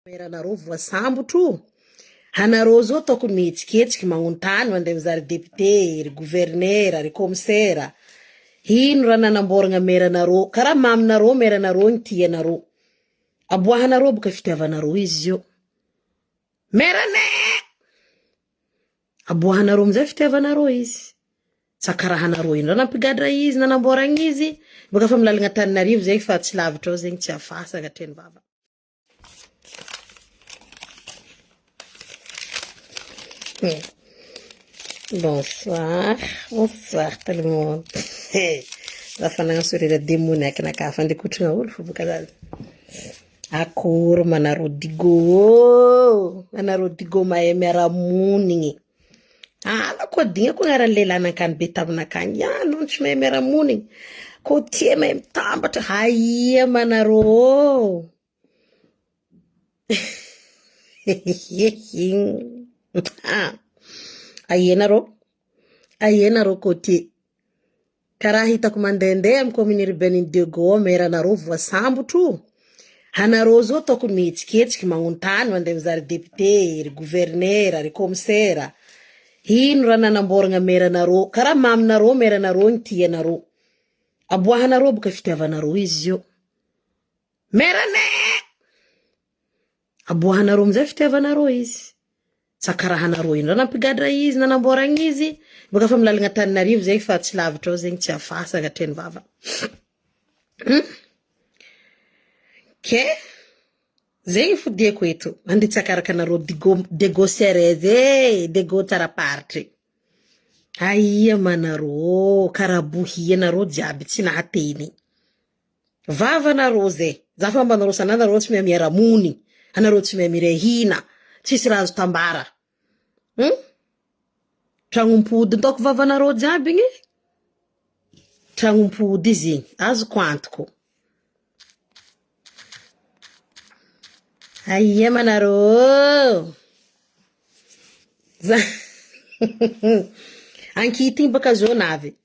Meranareo voasambotro o! Anareo zao tokony mihetsiketsiky magnontany mandeha mizaha ry député, ry gouverneur, ry commissaire. Ino raha nanamboaragna meranareo? Karaha maminareo meranareo igny tianareo. Aboahanareo boka fitiavanareo izy io. Meranay! Aboahanareo amizay fitiavanareo izy. Tsakarahanareo ino raha nampigadra izy nanamboaragna izy. Boka fa amy lalagna Antananarivo zegny fa tsy lavitra ao zegny tsy afasagna hatreny vava. Bonsoir, bonsoir tout le monde. Za fa nagnano sourire demoniaque nakahy fa ndeha kotrana olo fo boka za. Akory manareo digo ô, anareo digo mahay miara-monigny. Alako adignako agnaran'ny lehilahy nankany be taminakagny. Ianao tsy mahay miara-monigny. Côtier mahay mitambatra. Aia manareo ô. Aia nareo? Aia nareo côtier? Karaha hitako mandehandeha amin'ny commune urbaine ny Diego ao maire anareo voasambotro o. Anareo zao tokony mihetsiketsiky magnontany mandeha mizaha ry député, ry gouverneur, ry commissaire. Ino raha nanamboaragna maire anareo? Karaha maminareo maire anareo igny tianareo. Aboahanareo boka fitiavanareo izy io. Maire anay! Aboahanareo amizay fitiavanareo izy. Tsakarahanareo ino raha nampigadra izy nanamboaragna izy. Boka fa amy lalagna Antananarivo zegny fa tsy lavitra ao zegny tsy afasagna hatreny vava. Hmm? Ke zegny fodiako eto. Andeha tsakaraka anareo digo dego serez e, dego tsaraparitry. Aia manareo, karabohia nareo jiaby tsy nahateny. Vava nareo ze, za fa mba nareo sana nareo tsy mahay miara mony, anareo tsy mahay miray hina, tsisy raha azo tambara. Hum? Tragnom-pody ntaoko vavanareo jiaby igny. Tragnom-pody izy igny, azoko antoko. Aia manareo. Za Ankihitigny baka zao navy.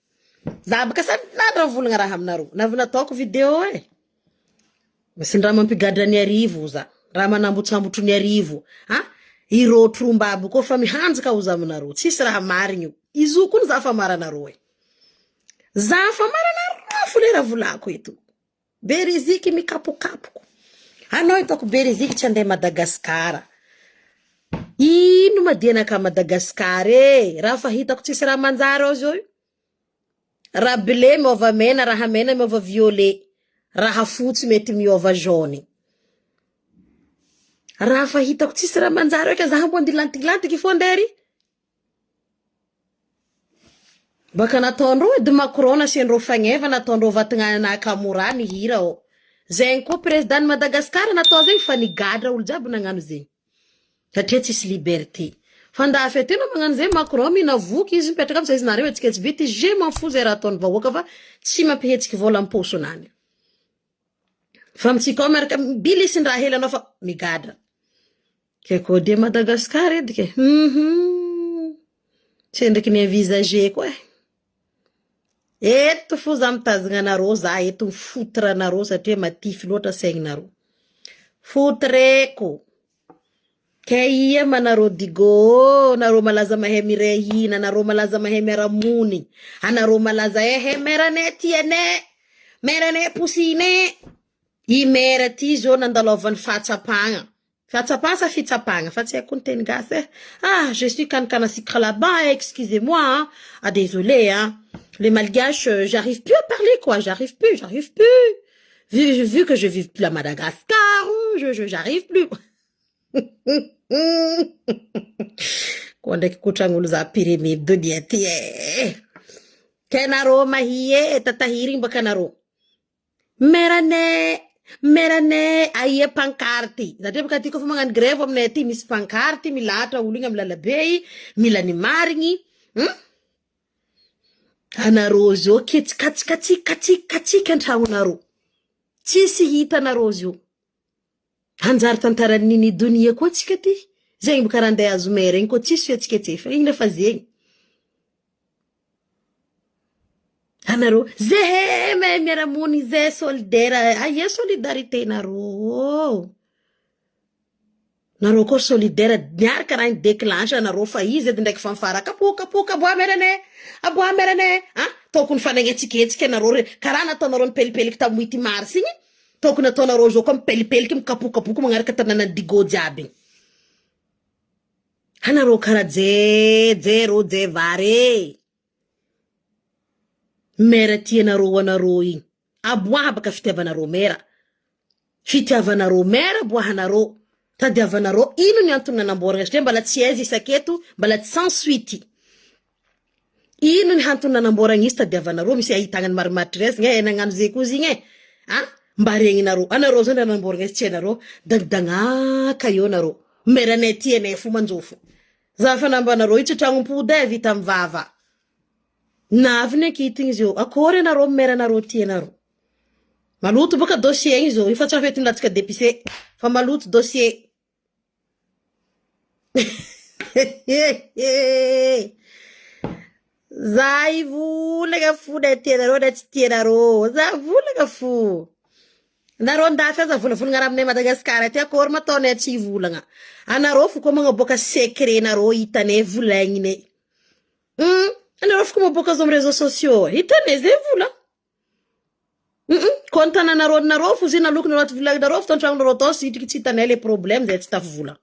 Za baka sanandra mivolagna raha aminareo. Navy nataoko video e. Misy ny raha mampigadra ny arivo za. Raha manambotsambotro ny arivo. Ha? Ireo tromba aby koa fa mihanjaka ho za aminareo. Tsisy raha marigny io. Izy io koa za fa maranareo e. Za fa maranareo fo le raha volako eto. Beriziky mikapokapoko. Anao hitako Beriziky tsy andeha Madagascar. Ino ma dia naka Madagascar e? Raha fa hitako tsisy raha manjary ao zao io. Raha bleu miova mena, raha mena miova violet. Raha fotsy mety miova jaune. Raha fa hitako tsisy raha manjary ao ka zaho mbo andilantilantiky fô ndeha ry. Baka nataondreo edy Macron nasiandreo fagneva nataondreo vatagna Nakamura nihira ô. Zegny koa président ny Madagascar natao zegny fa nigadra olo jiaby nagnano zegny. Satria tsisy liberté. Fa andafy aty anao magnano zegny Macron mihina voky izy mipetraka am seza nareo hetsiketsy be ty je m'en fous zay raha ataony vahoaka fa tsy mampihetsiky vola am-paosonany. Fa amintsika ao miaraka bilisin-draha hely anao fa migadra. Ke koa dia Madagascar edy ke. Hum. Tsendriky ny envisager koa e. Eto fo za mitazagna anareo za eto mifotre anareo satria matify loatra saigninareo. Fotreko. Ke ia ma nareo digo ô, nareo malaza mahay miray hina, nareo malaza mahay miara-monigny, anareo malaza ehe meranay tianay, meranay posinay. I mera ty zao nandalovan'ny fahatsapagna. Fahatsapagna sa fitsapagna fa tsy haiko ny teny gasy eh. Ah, je suis canne à sucre là-bas, excusez-moi hein. Ah désolé hein. Le malgache, euh, j'arrive plus à parler quoi, j'arrive plus, j'arrive plus. Vu, vu que je vis plus à Madagascar, je, je, j'arrive plus. Koa ndraiky kotragn'olo za pyramide donia ty eh. Ke nareo mahia e, tatahiry igny baka nareo. Meranay, meranay, aia pancarte. Satria baka aty koa fa magnano grève aminay aty misy pancarte milahatra olo igny amy lalabe mila ny marigny. Hum? Anareo zao ketsy katsikatsika katsika antragnonareo. Tsisy hitanareo zio. Hanjary tantaran'i Nini Donia koa tsika ty. Zegny boka raha andeha azo mera igny koa tsisy fihetsiketseha fa igny nefa zegny. Anareo zehe mahay miara-monigny zehe solidaire aia solidarité nareo. Nareo koa solidaire niaraka raha ny declenche anareo fa izy edy ndraiky fanfara kapoka kapoka aboa merane aboa merane a tokony fanagnetsiketsika anareo re karaha nataonareo nipelipeliky tamin'ny huit mars igny tokony ataonareo zao koa mipelipeliky mikapokapoka magnaraka tanànan'i Digo jiaby igny anareo karaha jeje ro je vary e mera tianareo ho anareo igny Aboaha baka fitiavanareo mera. Fitiavanareo mera aboahanareo. Tadiavanareo ino ny antony nanamboarana satria mbala tsy aiza isaka eto mbala tsy sans suite. Ino ny antony nanamboarana izy tadiavanareo misy ahitagna ny marimaritra iraisana eh nagnano ze koa izy igny eh. A mba regninareo anareo zao nanamboarana izy tsy hainareo dagdagnaka eo nareo. Meranay ty anay fo manjofo. Za fa nambanareo io tsy tragnom-pody eh vita am vava. Navy ny ankitigny izy io. Akory anareo mère nareo ty anareo. Maloto boka dossier igny izy io. Io fa tsy afety milatsaka député fa maloto dossier. Za hivolagna fo na tianareo na tsy tianareo. Za volagna fo. Nareo andafy aza volavolagna raha aminay Madagascar aty akory ma ataonay tsy hivolagna. Anareo fo koa magnaboaka secret nareo hitanay volagninay. Hum, anareo foko maboaka azy amin'ny réseaux sociaux e. Hitanay zay vola. Hum, compte ananareo nareo fo zay naloky nareo ato volagnareo fo tantragnonareo tao sitriky tsy hitanay le problème zay tsy tafy vola.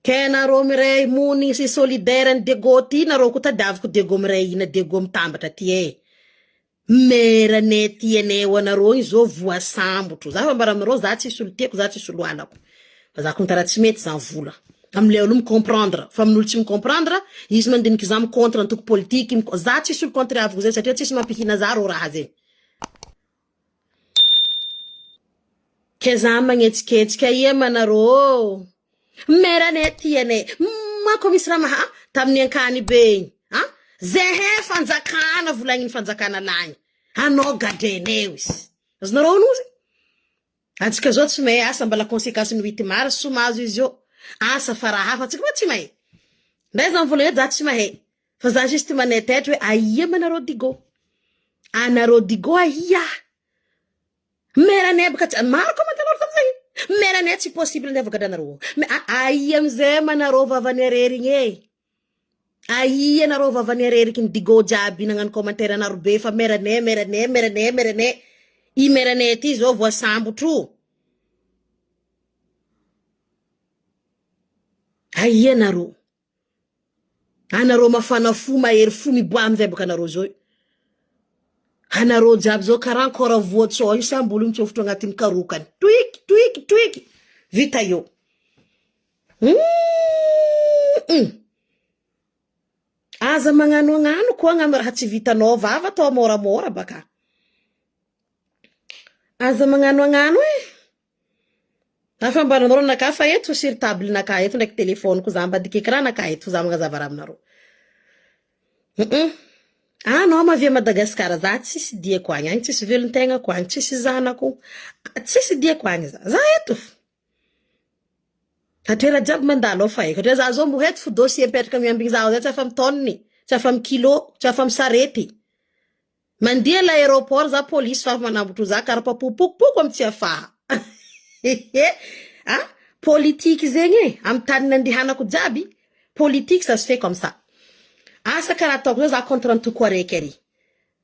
Ke nareo miray monigny sy solidaire ny Diego ty nareo ko tadiaviko Diego miray hina Diego mitambatra ty e. Mère anay ty anay ho anareo igny zao voasambotro. Za fa ambara aminareo za tsisy olo tiako za tsisy olo halako. Fa za kontra raha tsy mety za vola. Amle olo mi comprendre fa amin'olo tsy mi comprendre izy mandiniky za mi contre antoko politique mi za tsisy olo contre avoko zay satria tsisy mampihina za reo raha zegny. Ke za magnetsiketsika ia manareo ô. Mère anay aty anay manko misy raha maha tamin'ny ankany be igny a zehe fanjakana volagniny fanjakana lagny anao gadrainay izy azonareo ono izy antsika zao tsy mahay asa mbala conséquence ny huit mars so mahazo izy io asa fa raha hafa antsika ma tsy mahay ndray za mivolagna eto za tsy mahay fa za juste manaitaitra hoe aia ma nareo digo anareo digo aia Mère anay baka tsy maro comment anareo tamizay mère anay tsy possible andeha vogadranareo mais aia amizay ma nareo vavany arery igny e aia nareo vavany areriky ny digo jiaby nagnano commentaire anaro be fa mère anay mère anay mère anay mère anay i mère anay ty zao voasambotro aia nareo Anareo mafana fo mahery fo miboaha amizay boka anareo zao io. Anareo jiaby zao karaha ankora voatsao io samby olo mitsofotro agnatin'ny karokany. Toiky toiky toiky vita eo. Hum. Aza magnano agnano koa agnano raha tsy vitanao vava atao moramora baka. Aza magnano agnano e. Hafa mba nanao naka fa eto sur table naka eto ndraiky téléphone ko za ambadiky écran naka eto za magnazava raha aminareo. Hum Anao ma avy Madagascar za tsisy diako agny, agny tsisy velon-tegnako, agny tsisy zanako, tsisy diako agny za. Za eto fo. Satria raha jiaby mandalo ao fa haiko. Satria za zao mbo eto fo dossier mipetraka miambigny za ao zay tsy afa mi-tonne, tsy afa mi-kilo, tsy afa mi-sarety. Mandeha l'aéroport za police fa manambotro za karapapopokopokopoko am tsy afaha a politique zegny e am tany nandehanako jiaby politique ça se fait comme ça asa karaha ataoko zao za contre antoko araiky ary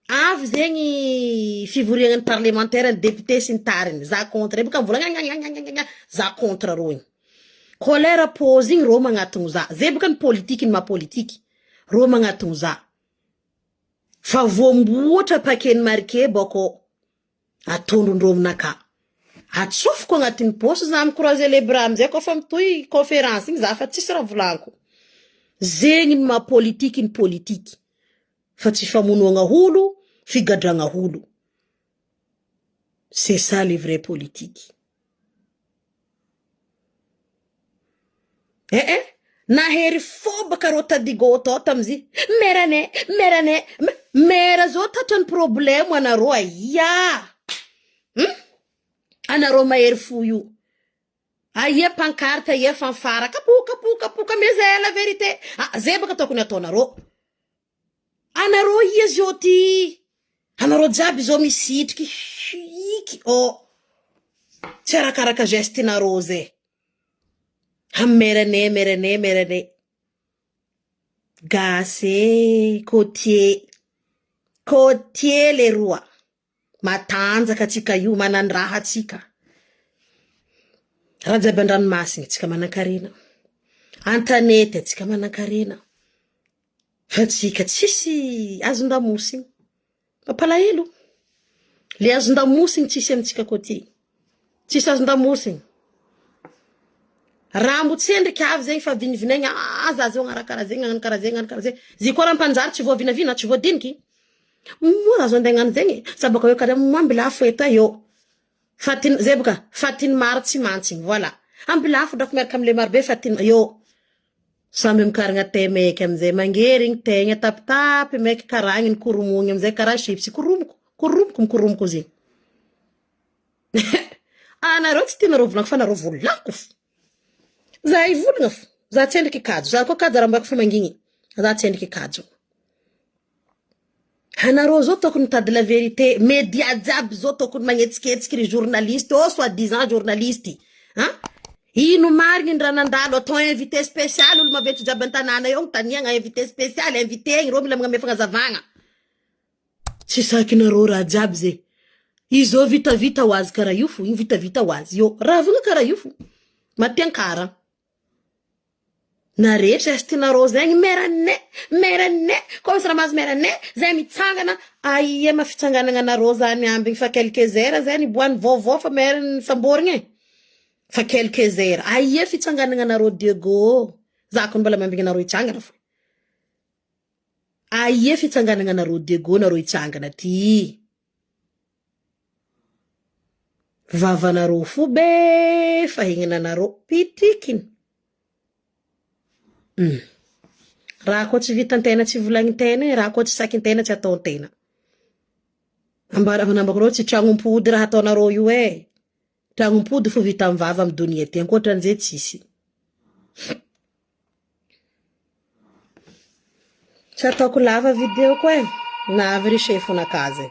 avy zegny fivoriagna ny parlementaire ny député sy ny tariny za contre boka mivolagna gnagnagnagnagna za contre rô igny colère pause igny rô magnatogno za zay boka ny politique ny maha politique rô magnatogno za Fa voamboatra paquet ny marqué bôkô atondrondro aminakà. Atsofoko agnatin'ny paosy za mi-croiser les bras amizay kôfa mitohy conférence igny za fa tsisy raha volaniko. Zegny ny maha politique ny politique fa tsy famonoagna olo, figadragna olo. C'est ça le vrai politique. Eh eh, nahery fo baka rô tadigo tao tamizy mère anay, mère anay, mère zao tratran'ny problème anareo aia? Hum? Anareo mahery fo io. Aia pancarte, aia fanfara, kapoka, kapoka, kapoka, mais zay la vérité. Ah, zay baka tokony ataonareo. Anareo ia zao ty? Anareo jiaby zao misitriky hiky oh. Tsy arakaraka geste nareo zay. Amy meranay, meranay, meranay. Gasy e, côtier. Côtier leroa. Matanjaka atsika io, manan-draha atsika. Raha jiaby an-dranomasina atsika manan-karena. An-tanety atsika manan-karena. Fa atsika tsisy azon-damosiny. Mampalahelo. Le azon-damosiny tsisy amintsika côtier. Tsisy azon-damosiny. Raha mbo tsendriky avy zegny fa vinivinaigna, ah za zao agnara karaha zegny, agnano karaha zegny, agnano karaha zegny. Zy koa raha mpanjary tsy voavinavina, tsy voadiniky. Moa raha zo andeha agnano zegny e. Sa baka hoe karaha moa ambilafo eto e, eo. Fatiny, zay boka, fatiny maro tsy mantsigny, voilà. Ambilafo drako miaraka amle maro be fatiny, eo. Samby mikaragna te meky amizay, mangerigny tegna tapitapy meky karaha igny nikoromogny amizay karaha chips, koromoko, koromoko mikoromoko zegny. Anareo tsy tianareo volaniko fa nareo volaniko fo. Za hivolagna fo, za tsy endriky kajo, za koa kajo raha mba fa mangigny, za tsy endriky kajo. Anareo zao tokony mitady la vérité, media jiaby zao tokony magnetsiketsiky ry journaliste, oh soit disant journaliste. Hein? Ino marigny ny raha nandalo atao invité spécial olo maventy jiaby an-tanàna eo taniagna invité spécial invité igny reo mila magname fagnazavagna. Tsy sakinareo raha jiaby ze. Izao vitavita ho azy karaha io fo, igny vitavita ho azy io. Ravigna karaha io fo. Matiankara. Narehetra azy tianareo zegny merane, merane, koa misy raha mahazo merane, zay mitsangana, aia ma fitsanganana anareo zany ambigny fa quelques heures zay niboahan'ny vaovao fa mère nisamborigny e. Fa quelques heures, aia fitsanganana anareo Diego. Za ko mbola miambigny anareo hitsangana fo. Aia fitsanganana anareo Diego nareo hitsangana ty. Vavanareo fo be fahignana anareo pitikiny. Raha koa tsy vitan-tena tsy volagnin-tena e, raha koa tsy sakin-tena tsy ataon-tena. Ambara reo tsy tragnom-pody raha ataonareo io e. Tragnom-pody fo vita amin'ny vava amin'ny donia ty, ankoatran'izay tsisy. Tsy ataoko lava video ko e. Navy ry chef-nakazy.